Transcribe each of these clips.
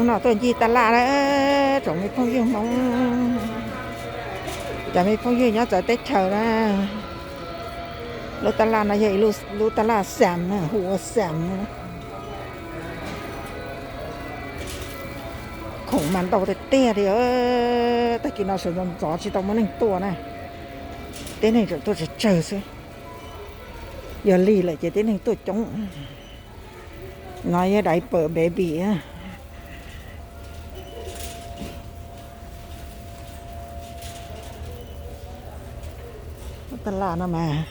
No tuaj ncig taj laj na, tsoom me phooj ywg Hmoob, cov me phooj ywg nyob txawv teb chaws na. Lub taj laj no yog ib lub taj laj Xam na, hu ua Xam na. Khoom mas ntau tiag tiag li. Tag kis no sawv ntxov ntxov tsis tau muaj neeg tuaj na, tib neeg tseem tuaj tsawg tsawg xwb. Yog lig lawm ces tib neeg tuaj coob. No yog diaper baby. Taj laj no mas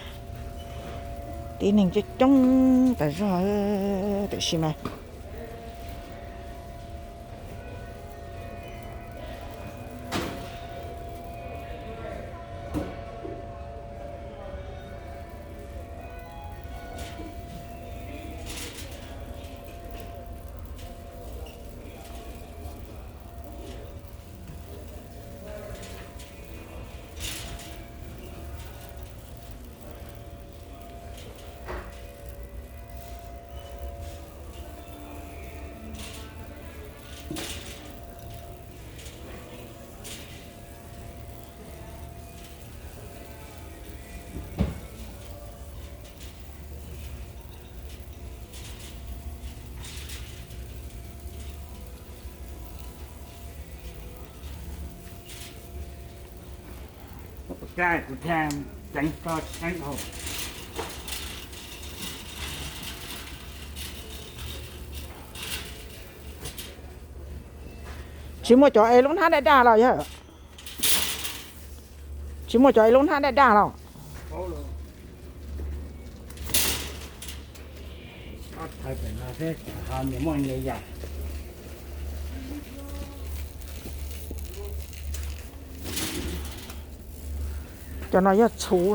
tib neeg coob coob tas zog, tiam sis mas Tsis muaj cov es lub hnab daj daj los yog? Tsis muaj cov es lub hnab daj daj los? Cov no yog txhuv,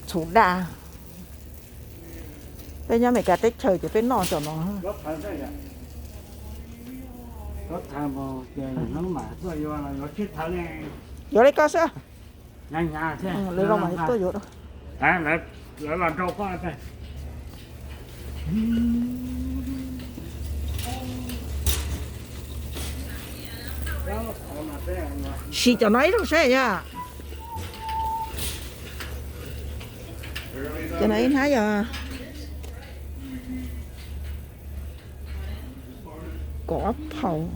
txhuv daj. Peb nyob Amelikas teb chaws ces peb noj cov no. Yuav li koj xwb. Lawv los mas tuaj yuav. Siv cov no ib zaug saib yog. Cov no ib hnab yog kaum ob phaus.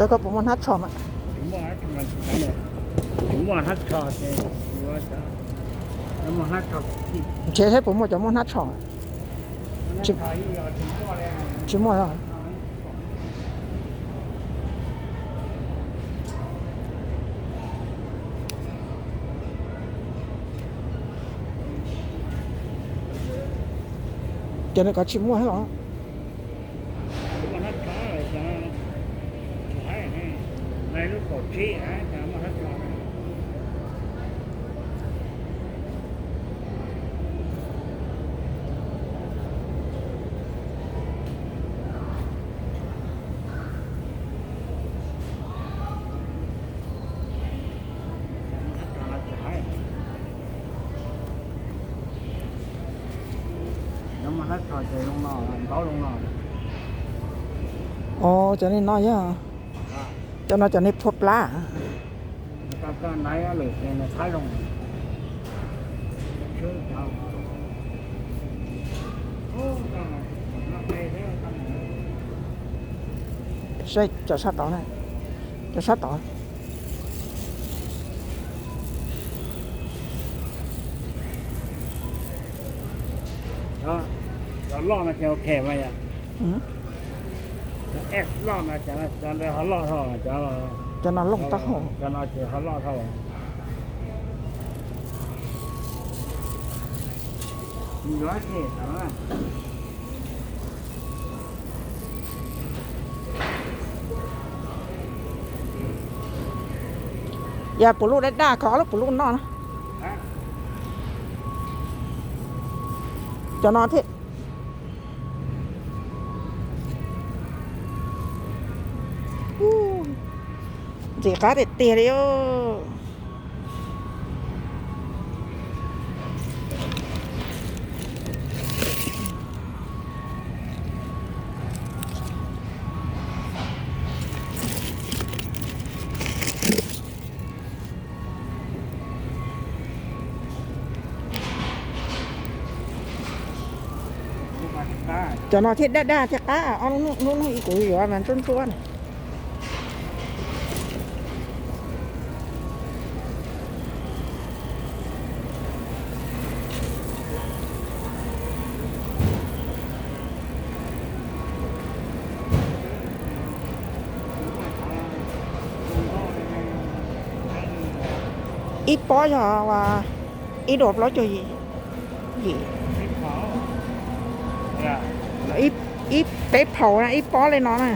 Cov koj puas muaj hnab tsho mas? Ntshe saib puas muaj cov muaj hnab tsho. Tsis muaj. Cov no kov tsis muaj los. Os, cov no yog, cov no cov neeg phua plab. Saib cov sab tod na, cov sab tod. Cov loj no ces ok mas yom. Cov S loj no, cov ntawd ho loj dhau, cov no loj tag, cov no ces ho loj dhau. Yog puv luj daj daj, kho ob lub puv luj noj na. Cov no thiab. Ntxim qab tiag tiag li os. Cov no thiaj daj daj thiaj qab, ob lub no ib kuv yuav mas ntsuab ntsuab na. Ib pob yog ib duas plaub caug yim, ib peb phaus na, ib pob li no na.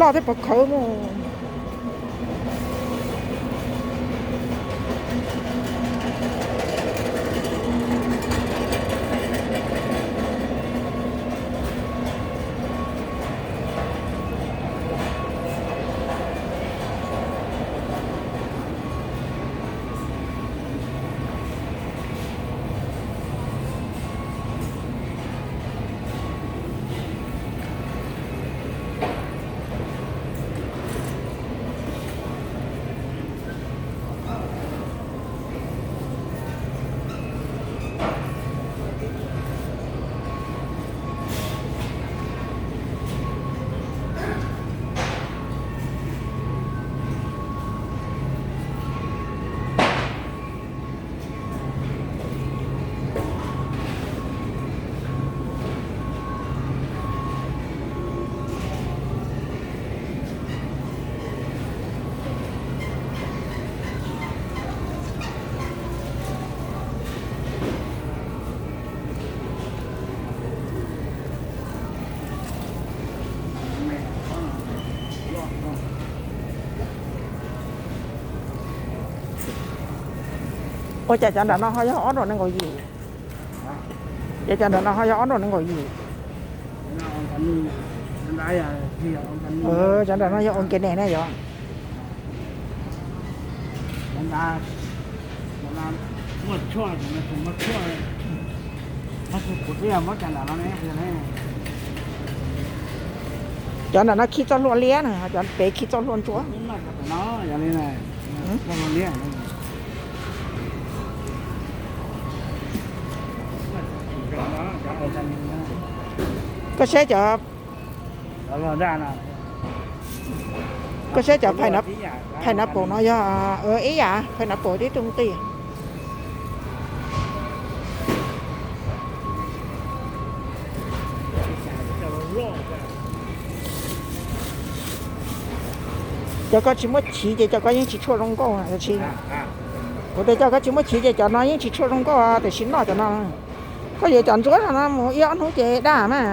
Loj thiab puas khawv mus. Ua cas cov nram no ho yog ob nkaus yim? Ces cov nram no ho yog ob nkaus yim. Cov nram no yog ua ke ne na yom. Cov nram no khi txoj hlua liab na, cov pem khi txoj hlua ntsuab. Koj saib cov, koj saib cov pineapple no yog ib yam, pineapple tib tug nqi. Cov koj tsis muab chiv ces cov koj yeej tsis tshua zoo nkauj. Kuv tias cov koj tsis muab chiv ces cov no yeej tsis tshua zoo nkauj tiam sis noj cov no. Koj yuav cov ntsuab no mus ib ob hnub ces daj mas.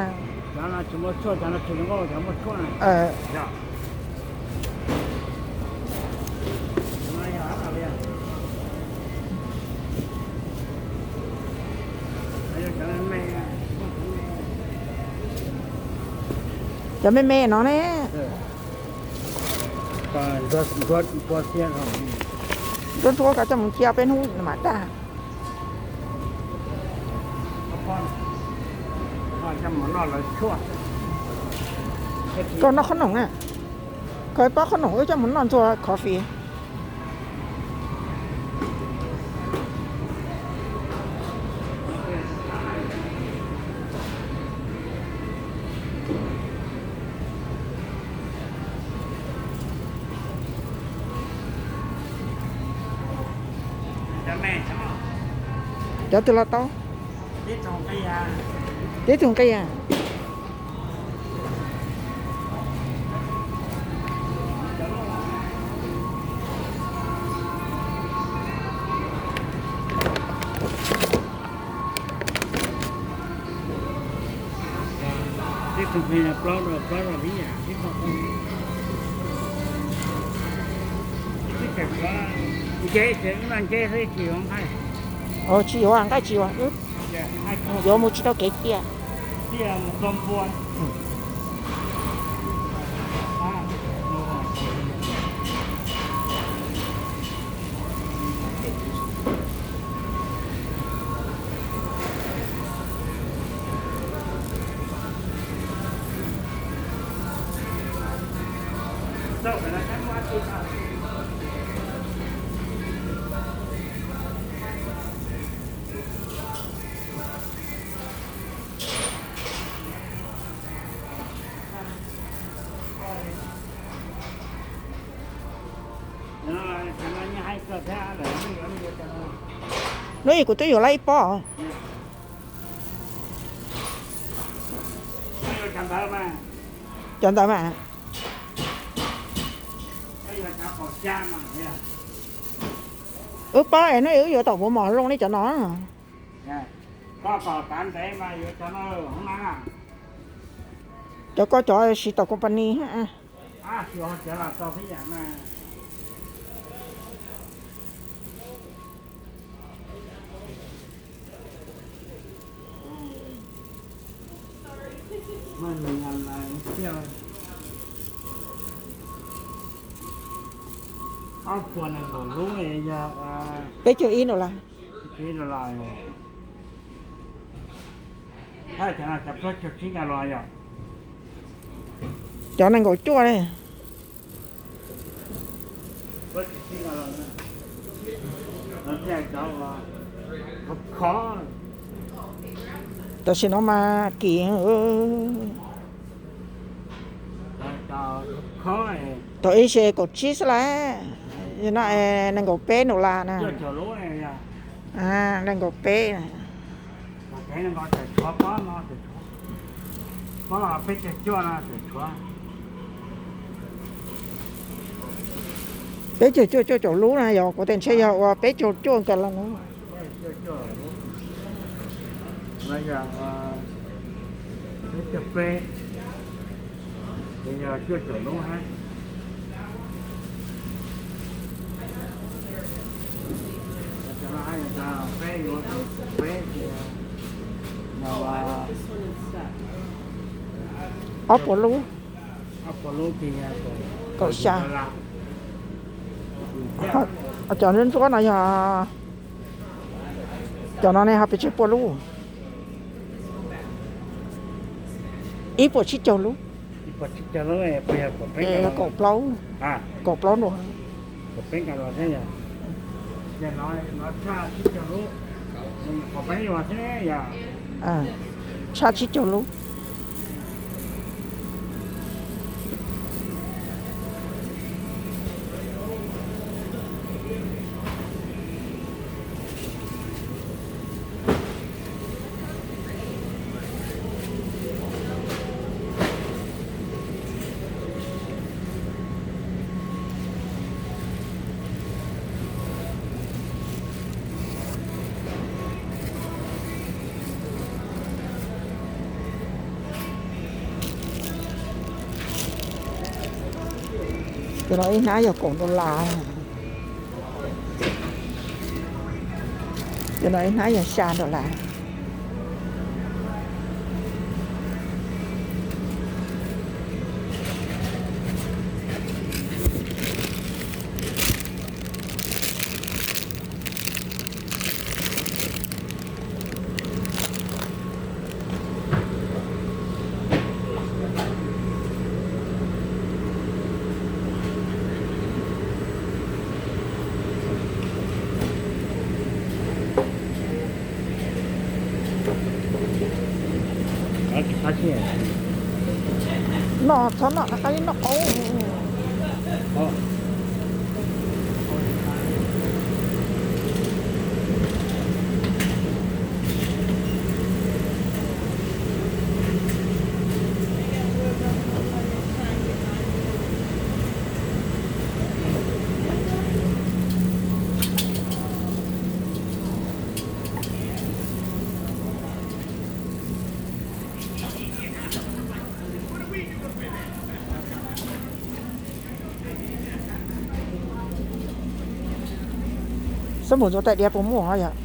Cov me me no ne. Ntsuab ntsuab koj coj mus cia peb hnub mam daj. Koj noj qhob noom na. Koj pob qhob noom wb coj mus noj ntxuag coffee. Cov twg los tau. Tib tug nqi a. Tsis yuav nqaij tsis yuav, yuav mus tsis tau kev cia. Hnub ib kuv twb yuav lawm ib pob. Cov ntawd mas. Wb paub es hnub wb yuav tom puas mom zoo li cov no. Cov koj cov siv tom company. Peb caug ib no las. Cov nees nkaum cuaj ne. Tam sim no mas kim. Tau ib xyoos kaum tsib xwb las. No nees nkaum peb no las na. Nees nkaum peb. Peb caug cuaj cuaj caum lub na, yog kuv tes ntshe yog ua peb caug cuaj nkaus los no. Ob puas lub. Kaum xya. Cov ntsuab ntsuab no yog, cov no ne ho pes tsawg puas lub? Ib puas tsib caug lub. Kaum plaub, kaum plaub nua. Tshaj tsib caug lub. Cov no ib hnab yog kaum dollar. Cov no ib hnab yog xya dollar. Noj txhob noj qab qab li noj qaub. Xab npum ntxuav tais diav puas muaj yom?